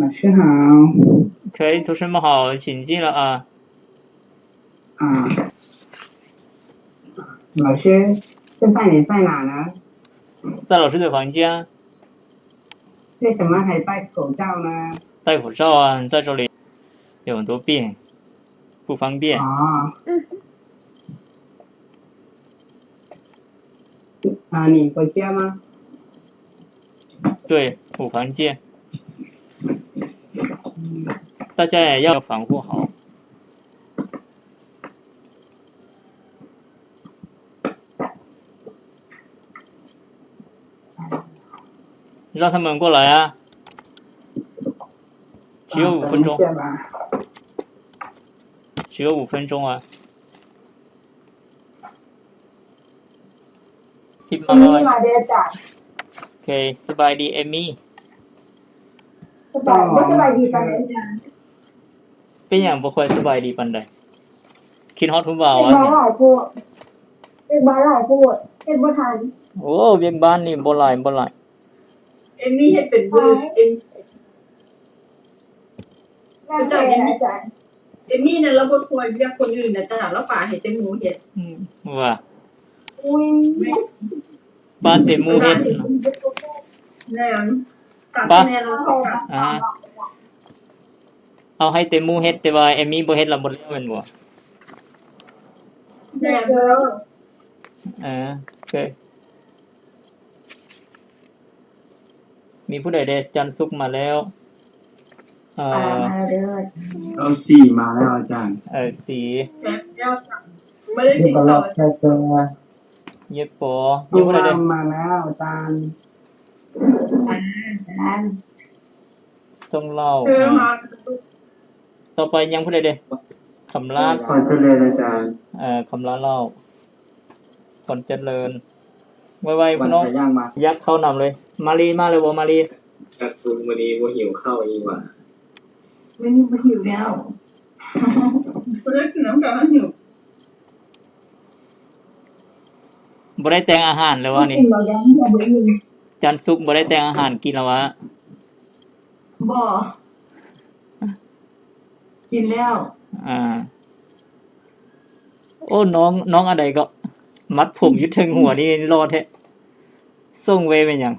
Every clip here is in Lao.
老师好。可以，同学们好，请进了啊。啊，老师，现在你在哪呢？在老师的房间。为什么还戴口罩呢？戴口罩啊，在这里有很多病，不方便。哦。 啊，你回家吗？对，我房间。大家也要防护好。让他们过来啊。只有五分钟。啊，等一下吧。只有五分钟啊。 ພິມມາ ເອມມີ່ ວ່າ ວ່າເດ້ອາຈານ. ໂອເຄ ສະບາຍດີເອມມີ່. ສະບາຍ ບໍ່ສະບາຍດີປານໃດອາຈານ. ເປັນຫຍັງບໍ່ຄ່ອຍສະບາຍດີປານໃດ? ຄິດຮອດຜູ້ບ່າວຫວາ? ວຽກບ້ານຫຼາຍໂພດ ວຽກບ້ານຫຼາຍໂພດ ເຮັດບໍ່ທັນ. ໂອ້ ວຽກບ້ານນີ້ບໍ່ຫຼາຍ ບໍ່ຫຼາຍ. ເອມມີ່ເຮັດເປັນເບີ ເອມ ອາຈານ ເອມມີ່ ເອມມີ່ນັ້ນລາວບໍ່ຊ່ວຍວຽກຄົນອື່ນນະ ອາຈານ ລາວປະໃຫ້ແຕ່ໝູ່ເຮັດ. ອືມ ວ່າ ອຸ້ຍ ປະແຕ່ໝູ່ເຮັດ. ແມ່ນ ຕາມ ປະ ຄະແນນລາວ ອ່າ ເອົາໃຫ້ແຕ່ໝູ່ເຮັດ ແຕ່ວ່າເອມມີ່ບໍ່ເຮັດລະບໍ່ແລ້ວແມ່ນບໍ່? ແມ່ນແລ້ວ. ເອີ ໂອເຄ. ມີຜູ້ໃດແດ່? ຈັນສຸກມາແລ້ວ. ເອີ ມາແລ້ວເດີ. ເອົາ ສີ່ມາແລ້ວອາຈານ. ເອີ ສີ່ ບໍ່ໄດ້ຕິດຕໍ່. ເຢໂປ ມີຜູ້ໃດແດ່? ມາແລ້ວອາຈານ. ສົ່ງເລົ່າ. ເອີ ມາ. ຕໍ່ໄປຍັງຜູ້ໃດເດ? ຄຳລາດ ພອນຈະເລີນອາຈານ. ເອີ ຄຳລາດເລົ່າ ພອນຈະເລີນ. ໄວໆ ພີ່ນ້ອງ ຢາກເຂົ້ານຳເລີຍ. ມາລີ ມາແລ້ວບໍ່ມາລີ? ຈັກຄຸນມື້ນີ້ບໍ່ຫິວເຂົ້າອີກຫວາ? ມື້ນີ້ບໍ່ຫິວແລ້ວ ບໍ່ໄດ້ກິນນຳກັນ ຫິວ. ບໍ່ໄດ້ແຕ່ງອາຫານແລ້ວວະນີ້? ກິນແລ້ວຍັງບໍ່ໄດ້ກິນ. ຈັນສຸກບໍ່ໄດ້ແຕ່ງອາຫານກິນແລ້ວວະ? ບໍ່ ກິນແລ້ວ. ອ່າ ໂອ້ ນ້ອງ ນ້ອງອັນໃດເກາະ? ມັດຜົມຢູ່ເທິງຫົວນີ້ຫຼໍ່ແທ້. ຊົງເວແມ່ນຫຍັງ?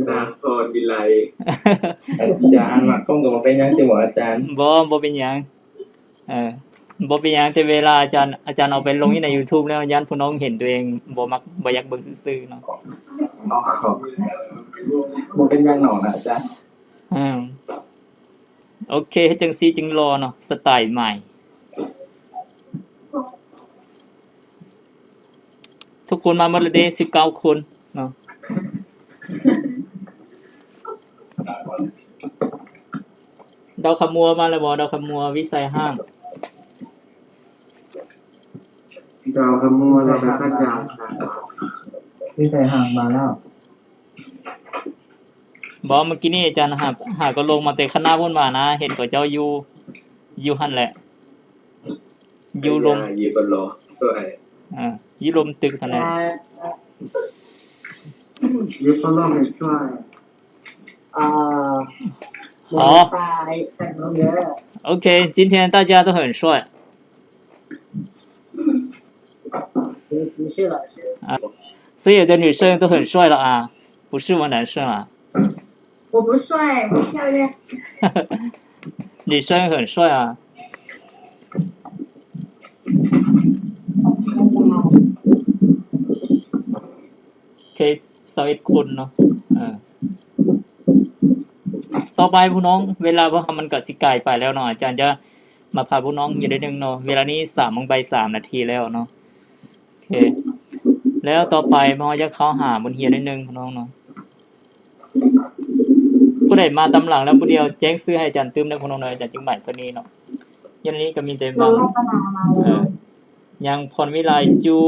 ນາງພອນວິໄລ. ຢ່າ ອັນມັດຜົມກໍບໍ່ເປັນຫຍັງຕິບໍ່ອາຈານ? ບໍ່ ບໍ່ເປັນຫຍັງ. ເອີ ບໍ່ເປັນຫຍັງ ແຕ່ເວລາອາຈານ ອາຈານເອົາໄປລົງຢູ່ໃນຢູທູບແລ້ວ ຢ້ານຜູ້ນ້ອງເຫັນຕົວເອງບໍ່ມັກ ບໍ່ຢາກເບິ່ງຊື່ໆເນາະ. ບໍ່ເປັນຫຍັງດອກນະອາຈານ. ອືມ ໂອເຄ ເຮັດຈັ່ງຊີ້ຈຶ່ງຫຼໍ່ເນາະ ສະໄຕໃໝ່. ທຸກຄົນມາໝົດແລ້ວເດ້ ສິບເກົ້າຄົນເນາະ. ດາວຄຳມົວມາແລ້ວບໍ່? ດາວຄຳມົວ ວິໄສຫ້າງ. ດາວຄຳມົວ ລາວໄປສັກຢາ. ວິໄສຫ້າງມາແລ້ວ. ບໍ່ ມື້ກີ້ນີ້ອາຈານຫາ ຫາກໍລົງມາແຕ່ຄະນະພຸ້ນມານະ ເຫັນເຂົາເຈົ້າຢູ່ ຢູ່ຫັ້ນແຫຼະ ຢູ່ລົມ ຢູ່ລົມຕຶກ ເອີ ຢູ່ລົມຕຶກຫັ້ນແຫຼະ. 好，OK，今天大家都很帅。 啊，所有的女生都很帅了啊，不是我男生啊。我不帅，我漂亮。女生很帅啊。โอเค ซาวเอ็ด ຄົນເນາະ. ເອີ ຕໍ່ໄປຜູ້ນ້ອງ ເວລາພວກເຮົາມັນກໍຊິກາຍໄປແລ້ວເນາະ ອາຈານຈະ ມາພາພວກນ້ອງຢູ່ໜ້ອຍໜຶ່ງເນາະ. ເວລານີ້ສາມໂມງ ບ່າຍສາມນາທີແລ້ວເນາະ. ໂອເຄ ແລ້ວຕໍ່ໄປເຮົາຈະເຂົ້າຫາບົດຮຽນໜ້ອຍໜຶ່ງພວກນ້ອງເນາະ. ຜູ້ໃດມາຕາມຫຼັງແລ້ວຜູ້ດຽວ ແຈ້ງຊື່ໃຫ້ອາຈານຕື່ມເດີພວກນ້ອງເດີ. ອາຈານຈຶ່ງໝາຍເທົ່ານີ້ເນາະ. ຢູ່ໃນນີ້ກໍມີແຕ່ບາງ ເອີ ຍັງພອນວິໄລ ຈູ່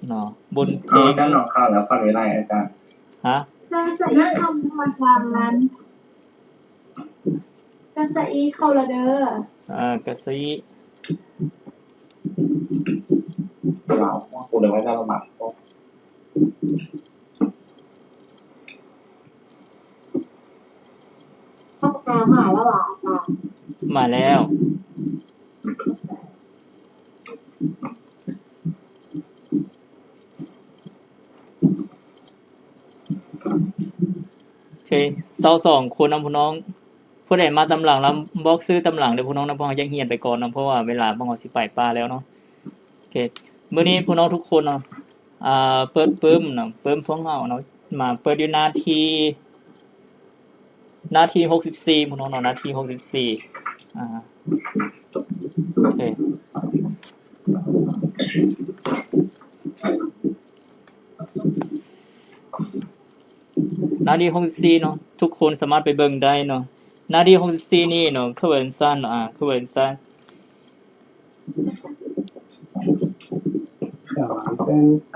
ເນາະ ບຸນເພັງ. ອາຈານໜອງເຂົ້າແລ້ວ ພອນວິໄລ ອາຈານ. ຮະ? ກາຊາອີເຂົ້າລະເດີ. ອາ ກາຊາອີ. ລາວ ຜູ້ໃດວ່າຈະລະບາດ. ມາແລ້ວ ໂອເຄ ຊາວສອງຄົນນຳພີ່ນ້ອງ. ຜູ້ໃດມາຕາມຫຼັງລະບອກຊື່ຕາມຫຼັງເດີພີ່ນ້ອງນະ, ພວກເຮົາຈະຮຽນໄປກ່ອນເນາະ ເພາະວ່າເວລາພວກເຮົາຊິໄປປ່າແລ້ວເນາະ. ໂອເຄ ມື້ນີ້ພີ່ນ້ອງທຸກຄົນເນາະ ອ່າ ເປີດປຶ້ມເນາະ ປຶ້ມພວກເຮົາເນາະ ມາເປີດຢູ່ໜ້າທີ່ ໜ້າທີ່ຫົກສິບສີ່ພຸ້ນເນາະ ໜ້າທີ່ຫົກສິບສີ່ ອ່າ ໂອເຄ ໜ້າທີ່ຫົກສິບສີ່ເນາະ ທຸກຄົນສາມາດໄປເບິ່ງໄດ້ເນາະ ໜ້າທີ່ຫົກສິບສີ່ນີ້ເນາະ 课文三 ອ່າ 课文三 小王跟大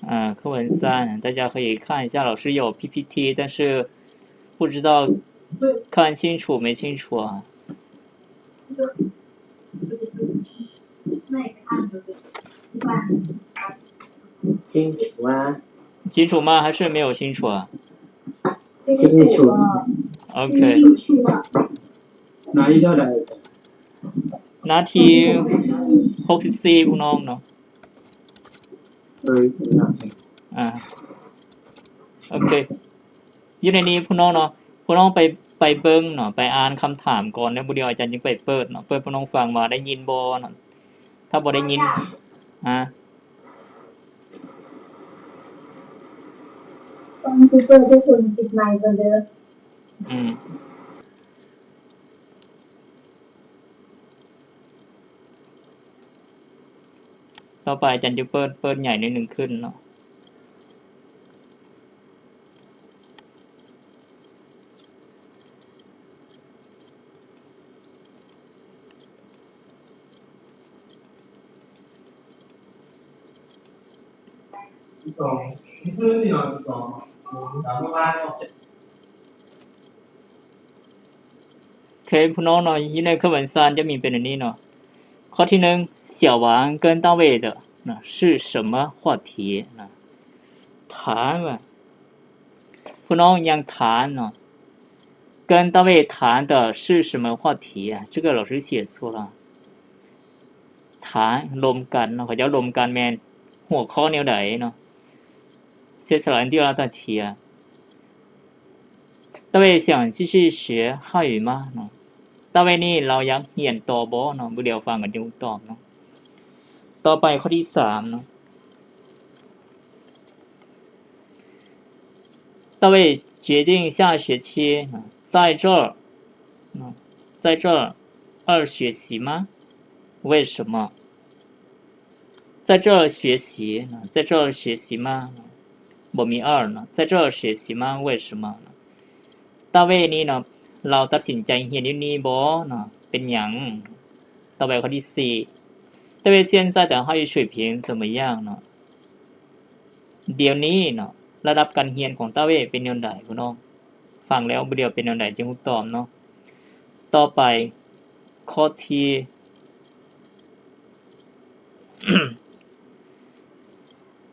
อ่า 课文三 大家可以看一下，老师有 P P T，但是不知道看清楚没清楚啊。清楚啊。清楚吗？还是没有清楚啊？清楚。OK。 ໜ້າທີ່ເທົ່າໃດ? ໜ້າທີ່ຫົກສິບສີ່ ພວກນ້ອງເນາະ ເອີຍ ອ່າ ໂອເຄ ຢູ່ໃນນີ້ພວກນ້ອງເນາະ ພວກນ້ອງໄປ ໄປເບິ່ງເນາະ ໄປອ່ານຄຳຖາມກ່ອນ ແລ້ວບາດດຽວອາຈານຈຶ່ງໄປເປີດເນາະ ເປີດພວກນ້ອງຟັງວ່າໄດ້ຍິນບໍ່ເນາະ ຖ້າບໍ່ໄດ້ຍິນ ຮະ ຕ້ອງຊິເປີດໃຫ້ຄົນປິດໄມກ່ອນເດີ ອືມ ຕໍ່ໄປອາຈານຈະເປີດ ເປີດໃຫຍ່ໜ້ອຍໜຶ່ງຂຶ້ນເນາະ. ໂອເຄ ພີ່ນ້ອງເນາະ ຢູ່ໃນເຄື່ອນໄຫວສານຈະມີເປັນອັນນີ້ເນາະ ຂໍ້ທີໜຶ່ງ 小王跟大卫的 ນະ 是什么话题 ນະ ถາມວ່າ ພີ່ນ້ອງຍັງຖາມເນາະ 跟大卫谈的是什么话题啊？这个老师写错了。 ຖາມລົມກັນເນາະ ເຂົາເຈົ້າລົມກັນແມ່ນຫົວຂໍ້ແນວໃດເນາະ 接下来第二道题啊 大卫想继续学汉语吗 ເນາະ ຕາເວນີ້ລາວຢາກຮຽນຕໍ່ບໍ່ເນາະ ບໍ່ດຽວຟັງກັນຈຶ່ງຕອບເນາະ ຕໍ່ໄປຂໍ້ທີສາມເນາະ 大卫决定下学期在这儿，在这儿学习吗？为什么？在这儿学习，在这儿学习吗？บ่ມີ二เนาะ 在这儿学习吗？为什么？ ຕາເວນີ້ເນາະ ລາວຕັດສິນໃຈຮຽນຢູ່ນີ້ບໍ່ເນາະ ເປັນຫຍັງ? ຕໍ່ໄປຂໍ້ທີສີ່ 大卫现在的汉语水平怎么样 ເນາະ ດຽວນີ້ເນາະ ລະດັບການຮຽນຂອງຕາເວເປັນແນວໃດ ພີ່ນ້ອງ ຟັງແລ້ວບໍ່ດຽວເປັນແນວໃດຈຶ່ງຮູ້ຕອບເນາະ. ຕໍ່ໄປ ຂໍ້ທີ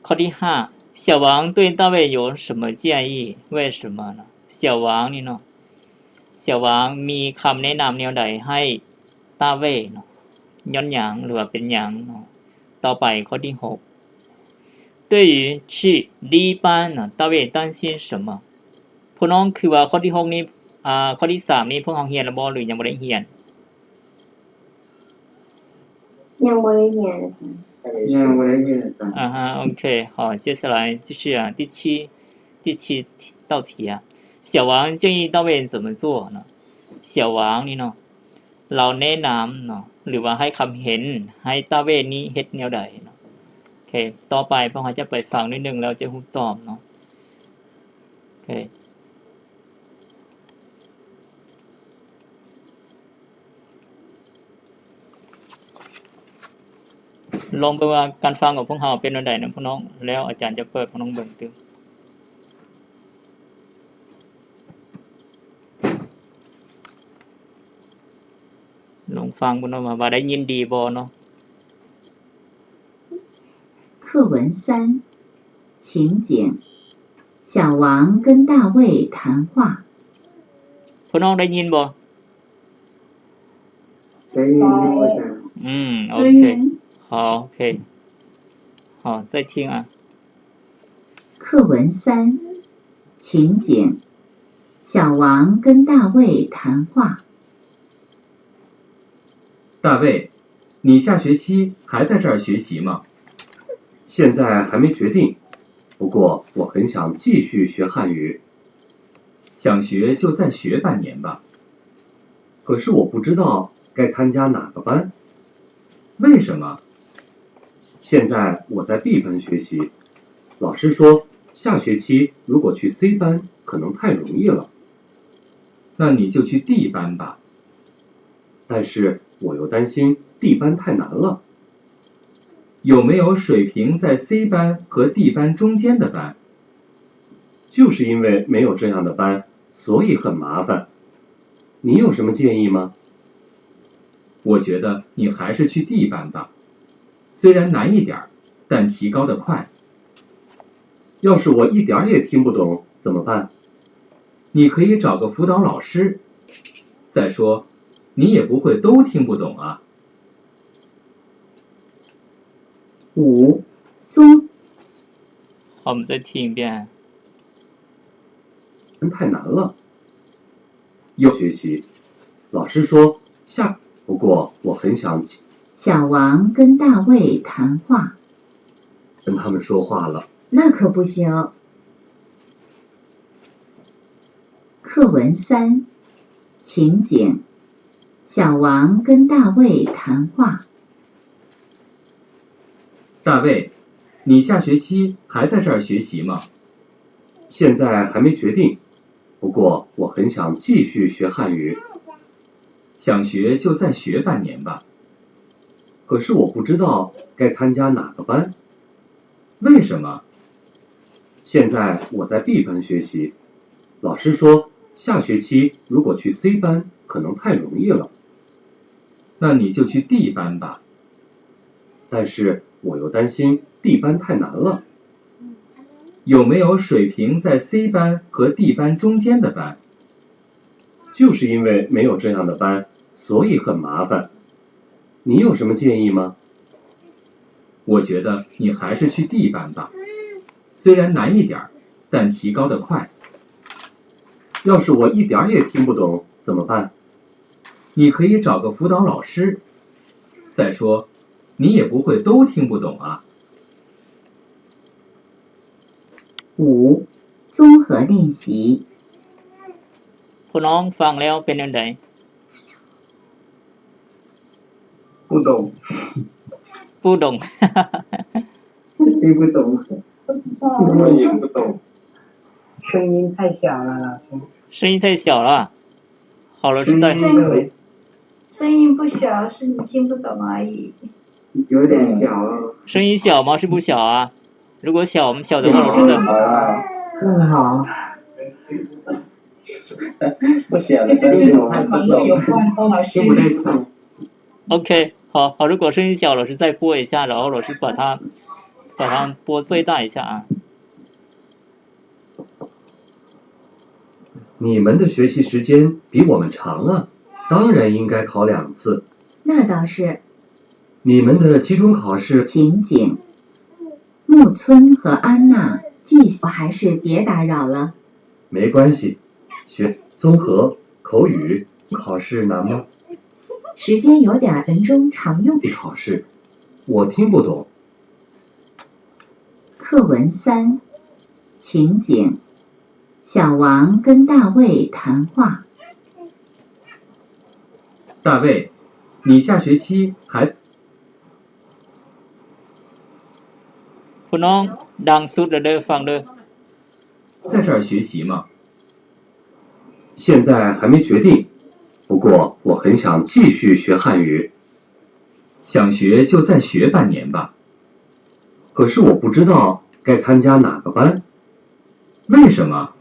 ຂໍ້ທີຫ້າ 小王对大卫有什么建议？为什么呢？ 小王ນີ້ເນາະ 小王ມີຄຳແນະນຳແນວໃດໃຫ້ຕາເວເນາະ ຍ້ອນຫຍັງ ຫຼືວ່າເປັນຫຍັງເນາະ. ຕໍ່ໄປຂໍ້ທີຫົກ 对于去低班呢，大卫担心什么？ ພວກນ້ອງຄິດວ່າຂໍ້ທີຫົກນີ້ ອ່າ ຂໍ້ທີສາມນີ້ ພວກເຮົາຮຽນແລ້ວບໍ່ ຫຼືຍັງບໍ່ໄດ້ຮຽນ? ຍັງບໍ່ໄດ້ຮຽນ ອາຈານ. ຍັງບໍ່ໄດ້ຮຽນ ອາຈານ. ອ່າຮະ ໂອເຄ 好，接下来继续啊，第七，第七道题啊，小王建议大卫怎么做呢？ 小王ນີ້ເນາະ ລາວແນະນຳເນາະ ຫຼືວ່າໃຫ້ຄຳເຫັນໃຫ້ຕາເວນີ້ເຮັດແນວໃດເນາະ. ໂອເຄ ຕໍ່ໄປພວກເຮົາຈະໄປຟັງໜ້ອຍໜຶ່ງແລ້ວຈະຮູ້ຕອບເນາະ. ໂອເຄ ລອງເບິ່ງວ່າການຟັງຂອງພວກເຮົາເປັນແນວໃດນະພວກນ້ອງ ແລ້ວອາຈານຈະເປີດໃຫ້ພວກນ້ອງເບິ່ງຕື່ມ. ລອງຟັງເບິ່ງເນາະ ວ່າ ວ່າໄດ້ຍິນດີບໍ່ເນາະ. 课文三，情景，小王跟大卫谈话。 ພວກນ້ອງໄດ້ຍິນບໍ່?可以，你给我讲。嗯，OK，好，OK，好，再听啊。课文三，情景，小王跟大卫谈话。大卫，你下学期还在这儿学习吗？现在还没决定，不过我很想继续学汉语。想学就再学半年吧。可是我不知道该参加哪个班。为什么？现在我在 B 班学习，老师说下学期如果去 C 班可能太容易了。那你就去 D 班吧。但是我又担心 D 班太难了。有没有水平在 C 班和 D 班中间的班？就是因为没有这样的班，所以很麻烦。你有什么建议吗？我觉得你还是去 D 班吧，虽然难一点儿，但提高得快。要是我一点儿也听不懂怎么办？你可以找个辅导老师。再说，你也不会都听不懂啊。五、中。好，我们再听一遍。太难了。要学习。老师说下，不过我很想。小王跟大卫谈话。跟他们说话了。那可不行。课文三，情景，小王跟大卫谈话。大卫，你下学期还在这儿学习吗？现在还没决定，不过我很想继续学汉语。想学就再学半年吧。可是我不知道该参加哪个班。为什么？现在我在 B 班学习，老师说下学期如果去 C 班可能太容易了。那你就去 D 班吧。但是我又担心 D 班太难了。有没有水平在 C 班和 D 班中间的班？就是因为没有这样的班，所以很麻烦。你有什么建议吗？我觉得你还是去 D 班吧，虽然难一点儿，但提高得快。要是我一点儿也听不懂怎么办？你可以找个辅导老师。再说，你也不会都听不懂啊。五、综合练习。 ຜູ້ນ້ອງຟັງແລ້ວເປັນແນວໃດ? 不懂。 不懂。 听不懂。 听不懂。 声音太小了，老师。 声音太小了。好了，是在。 声音，声音不小，是你听不懂而已。 有点小。 声音小吗？是不小啊。如果小，我们小的话，我们的。 更好。 不小的声音我还不懂。 听不太懂。 OK，好，好，如果声音小，老师再播一下，然后老师把它，把它播最大一下啊。 你们的学习时间比我们长啊，当然应该考两次。 那倒是。 你们的期中考试。 情景，木村和安娜继续，还是别打扰了。 没关系，学，综合，口语，考试难吗？ 时间有点儿，文中常用。 考试，我听不懂。 课文三，情景，小王跟大卫谈话。 大卫，你下学期还。 ຜູ້ນ້ອງ ດັງສຸດແລ້ວເດີ ຟັງເດີ. 在这儿学习吗？ 现在还没决定，不过我很想继续学汉语。 想学就再学半年吧。可是我不知道该参加哪个班。为什么？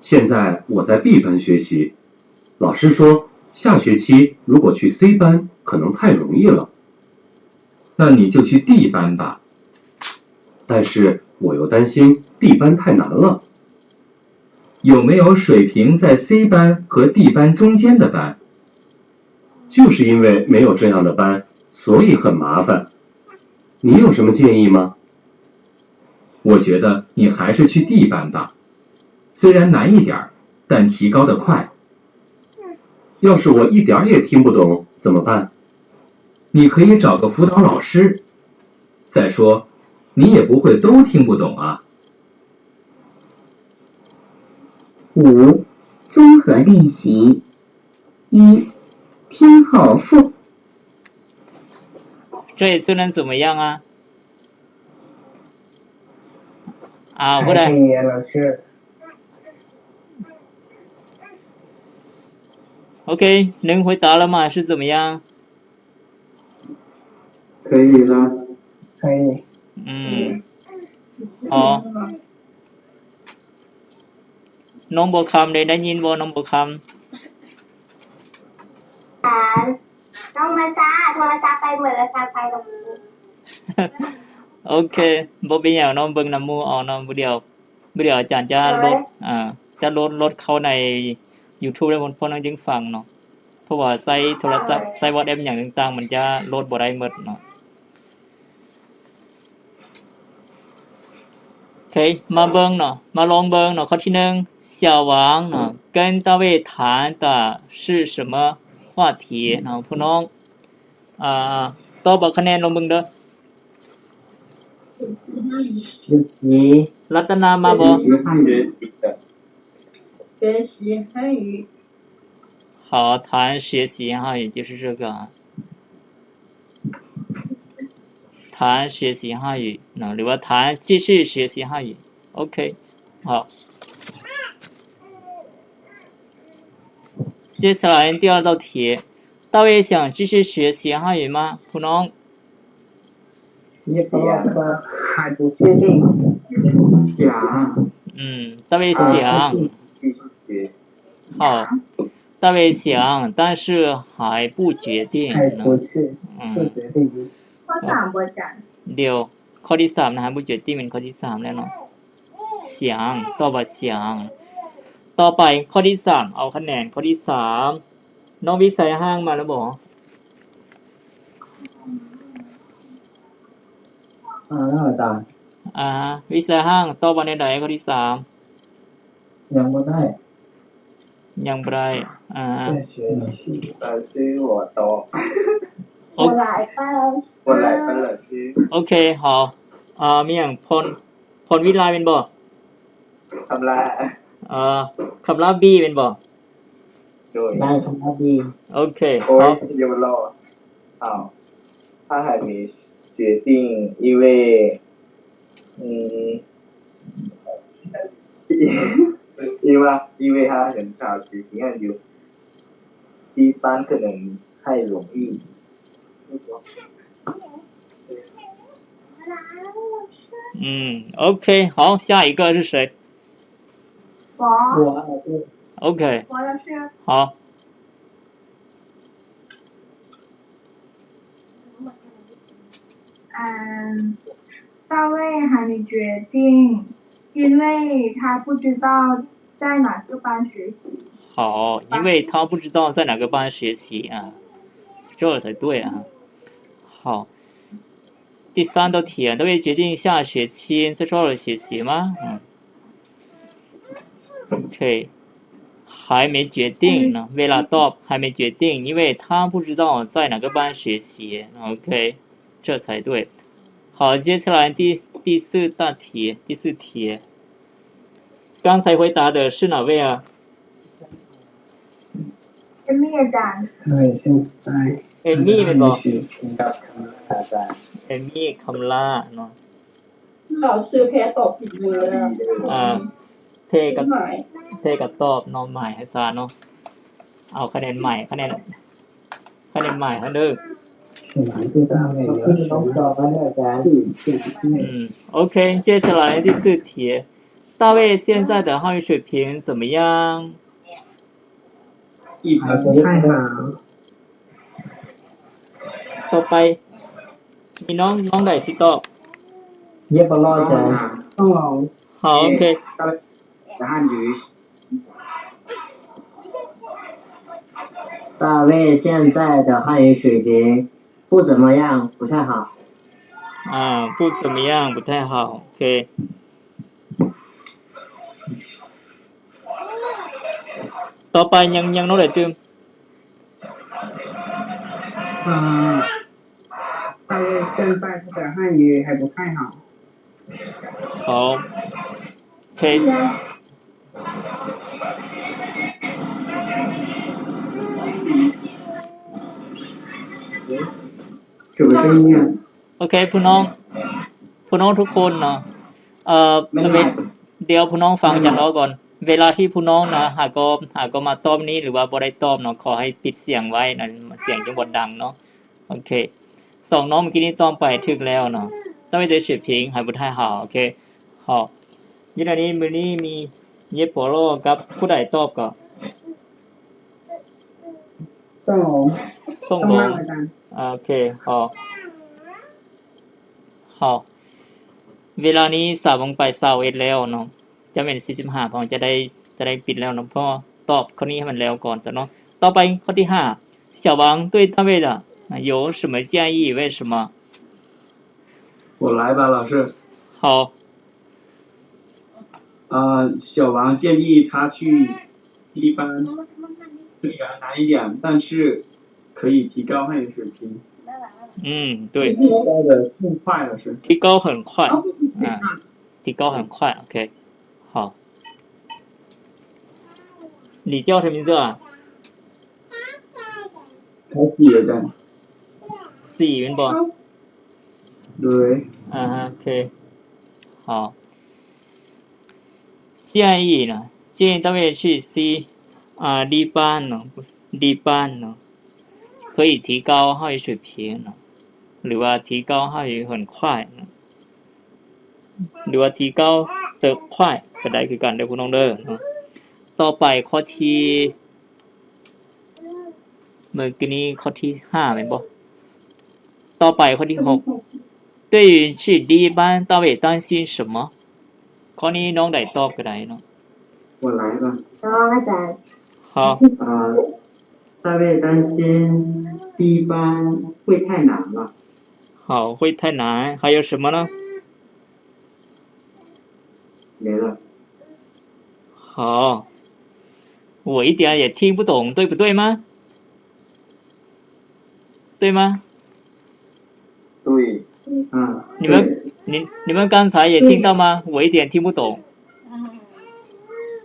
现在我在 B 班学习，老师说下学期如果去 C 班可能太容易了。那你就去 D 班吧。但是我又担心 D 班太难了。有没有水平在 C 班和 D 班中间的班？就是因为没有这样的班，所以很麻烦。你有什么建议吗？我觉得你还是去 D 班吧，虽然难一点儿，但提高得快。要是我一点儿也听不懂怎么办？你可以找个辅导老师。再说，你也不会都听不懂啊。五、综合练习。一、听后复。这一次能怎么样啊？啊，不能。可以，老师。OK，能回答了吗？是怎么样？可以了。可以。嗯。好。 ນ້ອງບົວຄຳເດ້ ໄດ້ຍິນບໍ່ ນ້ອງບົວຄຳ? ນ້ອງມາຊາ ໂທລະສັບໄປໝົດແລ້ວ ຊາໄປລົງ. ໂອເຄ ບໍ່ເປັນຫຍັງເນາະ ເບິ່ງນຳໝູ່ເອົາເນາະ. ບໍ່ດຽວ ບໍ່ດຽວອາຈານຈະລົດ ອ່າ ຈະໂຫຼດ ໂຫຼດເຂົ້າໃນຢູທູບ ແລ້ວພວກນ້ອງຈຶ່ງຟັງເນາະ ເພາະວ່າໃຊ້ໂທລະສັບ ໃຊ້ວອດແອັບຫຍັງຕ່າງໆ ມັນຈະໂຫຼດບໍ່ໄດ້ໝົດເນາະ. ໂອເຄ ມາເບິ່ງເນາະ ມາລອງເບິ່ງເນາະ ຂໍ້ທີໜຶ່ງ 小王ເນາະ 跟大卫谈的是什么话题 ເນາະ ຜູ້ນ້ອງ ອ່າ ຕອບເອົາຄະແນນລອງເບິ່ງເດີ. 学习 ລັດຕະນາມາບໍ່? 学习汉语。学习汉语。 好，谈学习汉语就是这个啊。谈学习汉语 ເນາະ ຫຼືວ່າ 谈继续学习汉语 ໂອເຄ 好。接下来第二道题，大卫想继续学习汉语吗？ ຜູ້ນ້ອງ 想 还不确定。想。 ອືມ 大卫想 好，大卫想，但是还不决定 还不确，嗯。 不决定。 ຂໍ້ສາມບໍ່ອາຈານ? ດຽວ ຂໍ້ທີສາມນະ 还不决定 ແມ່ນຂໍ້ທີສາມແລ້ວເນາະ 想 ຕອບວ່າ 想. ຕໍ່ໄປຂໍ້ທີສາມ ເອົາຄະແນນ ຂໍ້ທີສາມ ນ້ອງວິໄຊຫ້າງມາແລ້ວບໍ່? ອ່າ ອາຈານ ອ່າ ວິໄຊຫ້າງ ຕອບວ່າແນວໃດ ຂໍ້ທີສາມ? ຍັງບໍ່ໄດ້ ຍັງບໍ່ໄດ້ ອ່າ 老师 我懂 ໂອ 我来吧 老师 ໂອເຄ 好 ອ່າ ມີຫຍັງ ພອນ ພອນວິໄລແມ່ນບໍ່? ຄຳລາ ເອີ ຄຳລາບີແມ່ນບໍ່? ໂດຍ ໄດ້ຄຳລາບີ ໂອເຄ ໂອ້ຍ ເອົາ 有了 好 他还没决定 因为 嗯 因为 因为他很少学习汉语 D班可能太容易 嗯，OK，好，下一个是谁？我。我。OK，我的是。好。嗯，大卫还没决定，因为他不知道在哪个班学习。好，因为他不知道在哪个班学习啊，这才对啊。好。 第三道题，大卫决定下学期再好好学习吗？嗯。OK，还没决定呢，เวລາຕອບ 还没决定，因为他不知道在哪个班学习。OK，这才对。好，接下来第，第四道题，第四题。 刚才回答的是哪位啊？เอมมี่ ອາຈານ เอมมี่ແມ່ນບໍ່? ອາຈານ ເອມມີ້ ຄຳລາເນາະ 老师 ແພຕອບຜິດໝົດເລີຍ ອ່າ ແພກໍ ແພກໍຕອບເນາະ ໝາຍໃຫ້ຊາເນາະ ເອົາຄະແນນໃໝ່ ຄະແນນ ຄະແນນໃໝ່ຫັ້ນເດີ ອືມ ໂອເຄ 接下来第四题 大卫现在的汉语水平怎么样？ 还不太好。 ຕໍ່ໄປ ມີນ້ອງ ນ້ອງໃດຊິຕອບ? 也不落着。好，OK。大卫现在的汉语水平不怎么样，不太好。 ອ່າ 不怎么样 不太好 ໂອເຄ ຕໍ່ໄປ ຍັງ ຍັງນ້ອງໃດຕື່ມ? 嗯，大卫现在他的汉语还不太好。 好 โอเค โอเค ຜູ້ນ້ອງ ຜູ້ນ້ອງທຸກຄົນເນາະ ເອີ ດຽວຜູ້ນ້ອງຟັງອາຈານເວົ້າກ່ອນ ເວລາທີ່ຜູ້ນ້ອງນະ ຫາກໍ ຫາກໍມາຕອບນີ້ ຫຼືວ່າບໍ່ໄດ້ຕອບເນາະ ຂໍໃຫ້ປິດສຽງໄວ້ນະ ສຽງຈັ່ງບໍ່ດັງເນາະ. ໂອເຄ ສອງນ້ອງເມື່ອກີ້ນີ້ຕອບໄປຖືກແລ້ວເນາະ 大卫的水平还不太好 ໂອເຄ 好 ຢູ່ໃນນີ້ມື້ນີ້ມີເຢຍໂປໂລກັບຜູ້ໃດຕອບກໍ? ສົ່ງ ສົ່ງລົງ ໂອເຄ ເຮົາ ເຮົາ ເວລານີ້ສາມໂມງປາຍຊາວເອັດແລ້ວເນາະ ຈະແມ່ນສີ່ສິບຫ້າ ເຮົາຈະໄດ້ ຈະໄດ້ປິດແລ້ວເນາະ ເພາະຕອບຂໍ້ນີ້ໃຫ້ມັນແລ້ວກ່ອນຊະເນາະ. ຕໍ່ໄປຂໍ້ທີຫ້າ 小王对大卫的有什么建议？为什么？我来吧，老师。好。呃，小王建议他去低班，虽然难一点，但是可以提高汉语水平。嗯，对。提高得更快了，是。提高很快，啊，提高很快，OK。 好。你叫什么名字啊？他写的。四 ແມ່ນບໍ່? 对。 ອ່າ ໂອເຄ 好。建议呢，建议大卫去西 ອ່າ 低班呢，低班呢，可以提高汉语水平呢，หรือว่า提高汉语很快呢。 ຫຼືວ່າທີເກົ້າ ເຕີບຂວາຍກໍໄດ້ຄືກັນເດີຜູ້ນ້ອງເດີເນາະ. ຕໍ່ໄປຂໍ້ທີ ເມື່ອກີ້ນີ້ຂໍ້ທີຫ້າແມ່ນບໍ່? ຕໍ່ໄປຂໍ້ທີຫົກ 对于去低班，大卫担心什么？ ຂໍ້ນີ້ນ້ອງໃດຕອບກໍໄດ້ເນາະ. 我来吧。好。好。呃，大卫担心低班会太难了。好，会太难。还有什么呢？没了。好。我一点也听不懂，对不对吗？对吗？对。嗯，你们，对。你，你们刚才也听到吗？我一点听不懂。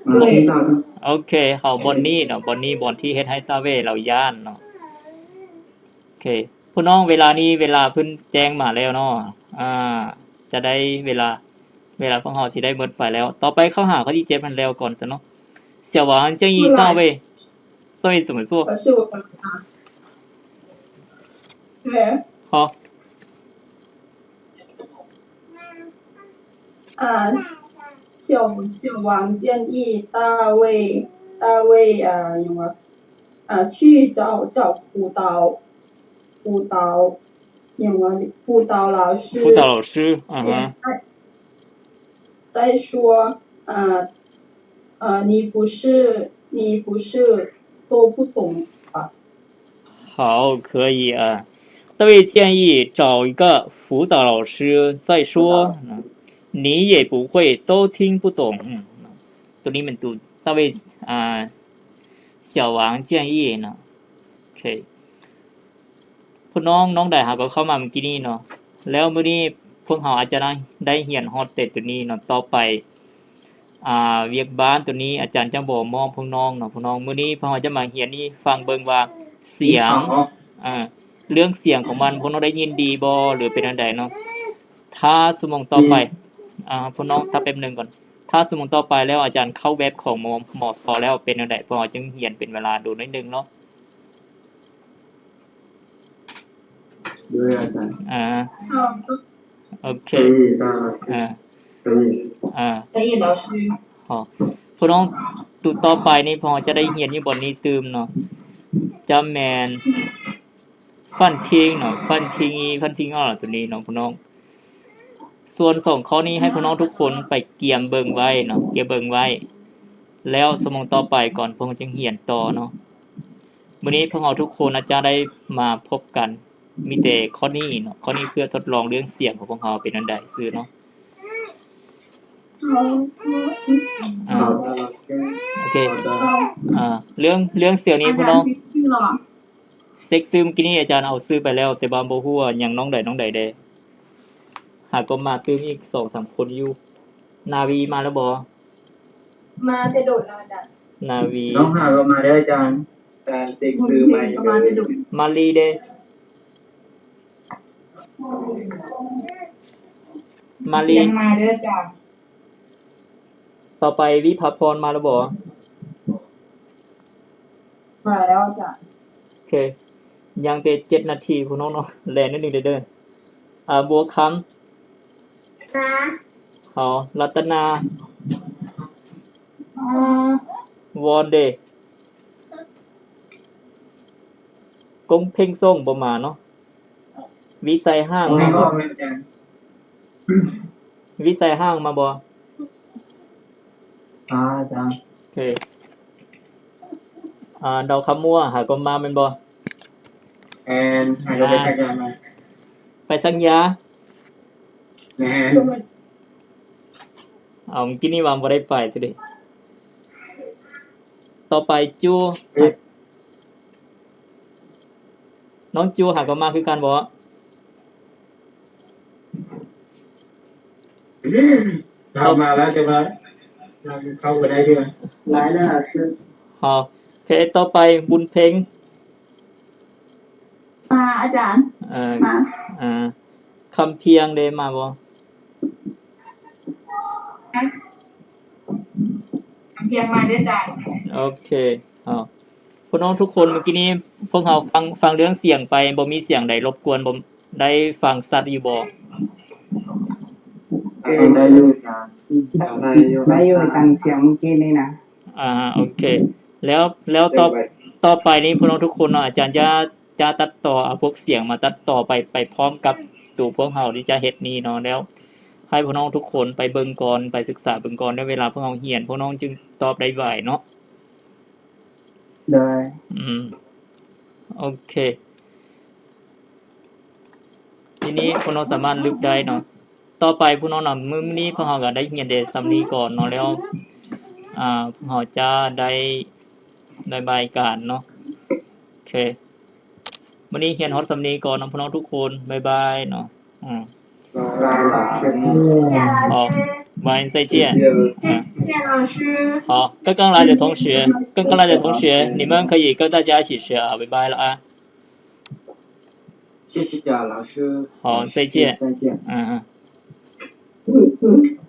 嗯，听到。 ໂອເຄ ເຮົາບ່ອນນີ້ເນາະ ບ່ອນນີ້ບ່ອນທີ່ເຮັດໃຫ້ຕາເວລາວຢ້ານເນາະ. ໂອເຄ ຜູ້ນ້ອງ ເວລານີ້ເວລາເພິ່ນແຈ້ງມາແລ້ວເນາະ ອ່າ ຈະໄດ້ເວລາ ເວລາພວກເຮົາຊິໄດ້ໝົດໄປແລ້ວ. ຕໍ່ໄປເຂົ້າຫາຂໍ້ທີເຈັດມັນແລ້ວກ່ອນຊະເນາະ. 小王建议大卫，大卫怎么做？老师，我来啊。对。好。 呃，小，小王建议大卫，大卫，呃，什么，呃，去找，找辅导，辅导，什么，辅导老师。辅导老师，嗯哼。再，再说，呃， 呃，你不是，你不是都不懂吧？好，可以啊。大卫建议找一个辅导老师再说，嗯，你也不会都听不懂。 ອືມ ຕົວນີ້ແມ່ນຕົວ 大卫 ອ່າ 小王建议ເນາະ. ໂອເຄ ຜູ້ນ້ອງ ນ້ອງໃດຫາກໍເຂົ້າມາເມື່ອກີ້ນີ້ເນາະ ແລ້ວມື້ນີ້ພວກເຮົາອາດຈະໄດ້ ໄດ້ຮຽນຮອດແຕ່ຕົວນີ້ເນາະ. ຕໍ່ໄປ ອ່າ ວຽກບ້ານຕົວນີ້ອາຈານຈະບໍ່ມອບພວກນ້ອງເນາະ ພວກນ້ອງ. ມື້ນີ້ພວກເຮົາຈະມາຮຽນໃຫ້ຟັງເບິ່ງວ່າສຽງ ອ່າ ເລື່ອງສຽງຂອງມັນ ພວກນ້ອງໄດ້ຍິນດີບໍ່ ຫຼືເປັນແນວໃດເນາະ? ຖ້າຊົ່ວໂມງຕໍ່ໄປ ອືມ ອ່າ ພວກນ້ອງ ຖ້າແປັບໜຶ່ງກ່ອນ ຖ້າຊົ່ວໂມງຕໍ່ໄປແລ້ວອາຈານເຂົ້າແວັບຂອງ ມ ມສ ແລ້ວເປັນແນວໃດ ພວກເຮົາຈຶ່ງຮຽນເປັນເວລາໂດນໜ້ອຍໜຶ່ງເນາະ. ໂດຍອາຈານ ອ່າ ໂອເຄ 可以 大老师 ອ່າ 可以 ອ່າ 可以 老师 ອໍ ຜູ້ນ້ອງ ຕໍ່ໄປນີ້ພວກເຮົາຈະໄດ້ຮຽນຢູ່ບ່ອນນີ້ຕື່ມເນາະ ຈະແມ່ນ ຟັນທິງເນາະ ຟັນທິງອີ ຟັນທິງອໍ ຕົວນີ້ເນາະຜູ້ນ້ອງ. ສ່ວນສອງຂໍ້ນີ້ໃຫ້ພວກນ້ອງທຸກຄົນໄປກຽມເບິ່ງໄວ້ເນາະ ກຽມເບິ່ງໄວ້ ແລ້ວຊົ່ວໂມງຕໍ່ໄປກ່ອນພວກເຮົາຈຶ່ງຮຽນຕໍ່ເນາະ. ມື້ນີ້ພວກເຮົາທຸກຄົນອາດຈະໄດ້ມາພົບກັນ ມີແຕ່ຂໍ້ນີ້ເນາະ ຂໍ້ນີ້ເພື່ອທົດລອງເລື່ອງສຽງຂອງພວກເຮົາເປັນອັນໃດຊື່ເນາະ. ອາ ໂອເຄ ອາ ເລື່ອງ ເລື່ອງສຽງນີ້ພວກນ້ອງ ເຊັກຊື່ມື້ກີ້ນີ້ອາຈານເອົາຊື່ໄປແລ້ວ ແຕ່ວ່າບໍ່ຮູ້ວ່າຍັງນ້ອງໃດນ້ອງໃດແດ່. ຫາກໍມາຕື່ມອີກສອງສາມຄົນຢູ່. ນາວີມາແລ້ວບໍ່? ມາແຕ່ດົນແລ້ວອາຈານ. ນາວີ ນ້ອງຫາກໍມາເດີອາຈານ. ອາຈານ ເຊັກຊື່ໃໝ່ເດີ. ມາລີເດ? ມາລີ ສຽງມາເດີອາຈານ. ຕໍ່ໄປວິພາພອນມາແລ້ວບໍ່? ມາແລ້ວອາຈານ. ໂອເຄ ຍັງແຕ່ເຈັດນາທີພຸ້ນເນາະ ແລ່ນໜ້ອຍໜຶ່ງເດີ. ອາ ບົວຄຳ ມາ. ເອົາ ລັດຕະນາ ມາ. ວອນເດ? ກົງເພັງສົ່ງບໍ່ມາເນາະ. ວິໄສຫ້າງມາບໍ່? ວິໄສຫ້າງມາບໍ່? ອາຈານ. ໂອເຄ ອາ ດາວຄຳມົວຫາກໍມາແມ່ນບໍ່? ແມ່ນ ຫາກໍໄປສັກຢາມາ. ໄປສັກຢາ? ແມ່ນ. ເອົາ ມື້ກີ້ນີ້ວ່າບໍ່ໄດ້ໄປຕິເດ. ຕໍ່ໄປຈູ ນ້ອງຈູຫາກໍມາຄືກັນບໍ່? ເຂົ້າມາແລ້ວ ແຕ່ວ່າເຂົ້າບໍ່ໄດ້ເທື່ອ. ຫຼາຍແລ້ວຊື່. ໂອເຄ ຕໍ່ໄປບຸນເພັງ. ມາອາຈານ. ເອີ ມາ. ເອີ ຄຳພຽງເດ ມາບໍ່? ຄຳພຽງມາເດີອາຈານ. ໂອເຄ ເອົາ ພວກນ້ອງທຸກຄົນ ມື້ກີ້ນີ້ພວກເຮົາຟັງ ຟັງເລື່ອງສຽງໄປ ບໍ່ມີສຽງໃດລົບກວນ ບໍ່ ໄດ້ຟັງຊັດຢູ່ບໍ່? ໄດ້ຢູ່ອາຈານ. ໄດ້ຢູ່ ໄດ້ຢູ່ອາຈານ ສຽງມື້ກີ້ນີ້ນະ. ອ່າ ໂອເຄ ແລ້ວ ແລ້ວຕໍ່ ຕໍ່ໄປນີ້ພວກນ້ອງທຸກຄົນເນາະ ອາຈານຈະ ຈະຕັດຕໍ່ເອົາພວກສຽງມາຕັດຕໍ່ໄປ ໄປພ້ອມກັບໂຕພວກເຮົາທີ່ຈະເຮັດນີ້ເນາະ. ແລ້ວໃຫ້ພວກນ້ອງທຸກຄົນໄປເບິ່ງກ່ອນ ໄປສຶກສາເບິ່ງກ່ອນ ແລ້ວເວລາພວກເຮົາຮຽນ ພວກນ້ອງຈຶ່ງຕອບໄດ້ໄວເນາະ. ໂດຍ ອືມ ໂອເຄ. ທີນີ້ພວກນ້ອງສາມາດລຶບໄດ້ເນາະ. ຕໍ່ໄປພວກນ້ອງນະ ມື້ນີ້ພວກເຮົາກໍໄດ້ຮຽນແຕ່ສ່ຳນີ້ກ່ອນເນາະ ແລ້ວ ອາ ພວກເຮົາຈະໄດ້ບາຍບາຍກັນເນາະ. ໂອເຄ ມື້ນີ້ຮຽນຮອດສ່ຳນີ້ກ່ອນເນາະ ພວກນ້ອງທຸກຄົນ ບາຍບາຍເນາະ. ອືມ 好，晚安，再见。好，刚刚来的同学，刚刚来的同学，你们可以跟大家一起学啊，拜拜了啊。谢谢老师。好，再见。再见。嗯嗯。